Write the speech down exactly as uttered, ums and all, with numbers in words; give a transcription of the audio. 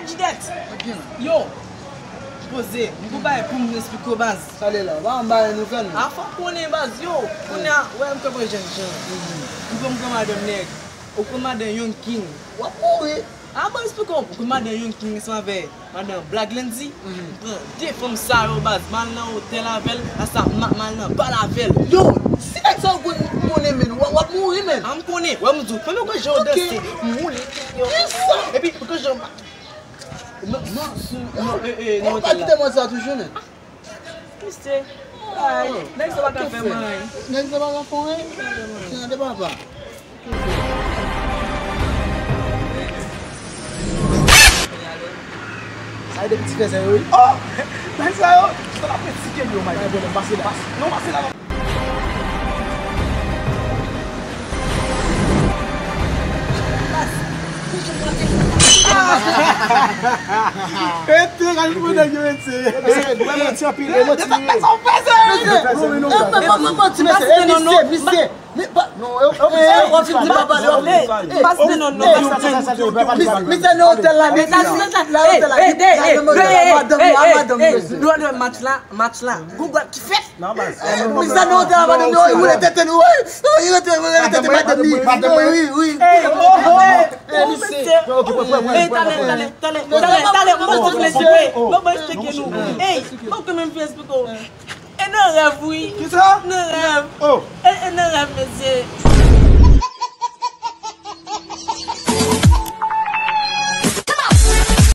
Jidèt! Yo! Poze, m gon bagay pou m esplike w, baz. Sa l ye la? Ba m bay nouvèl, non. A, fò w konnen, baz, yo! Kounye a, wè, m kanpe jènjan. M pran, m pran madanm nèg. Ou pran madanm Young King. W ap mouri. A, ban m esplike w. Ou pran madanm Young King ansanm avè madanm Black Landy. M pran de fanm sa yo, baz. M al nan otèl avè l. Asa, m, m al nan bal avè l. Yo, si nèg sa yo konn, konnen, men, w, w ap mouri, men. A, m konnen. Wè, m di w, fanm yo, kòman jan yo danse, m woule tèt yo. Epi, kòman jan Non, non, non, eh, eh, non, pa kite mwen sa toujou, men. Mesye, ay, nèg sa pa ka fè mwen anyen. Nèg sa pa ka fè anyen? Se nan de papa. Sa e de piti fè sa yo, wi. Oh! Nèg sa yo, sa la fè ti kè yo, man. Ay, bon, pase la. Non, pase la. Rete, gade pou nèg yo rete. Mesye, mwen manti anpil, mwen manti. Sa w fè, sa? Mesye, mwen manti, mesye. Misye, misye. Misye nan otèl la, misye. Misye nan otèl la, misye. Dwa dwa match la, match la. Gon gwad ki fèt. Non, baz. Misye nan otèl la, madanm li woule tete nou. Wi, wi, wi, wi. Ey, oh, oh. Ey, misye. Ey, talè, talè, talè, talè, talè, mwen pa sou fle sou, ey, mwen pa eksplike nou. Ey, mwen kanmenm fè esplike w. E nan rèv, wi. Kisa? Nan rèv. Oh. E, e nan rèv, mesye.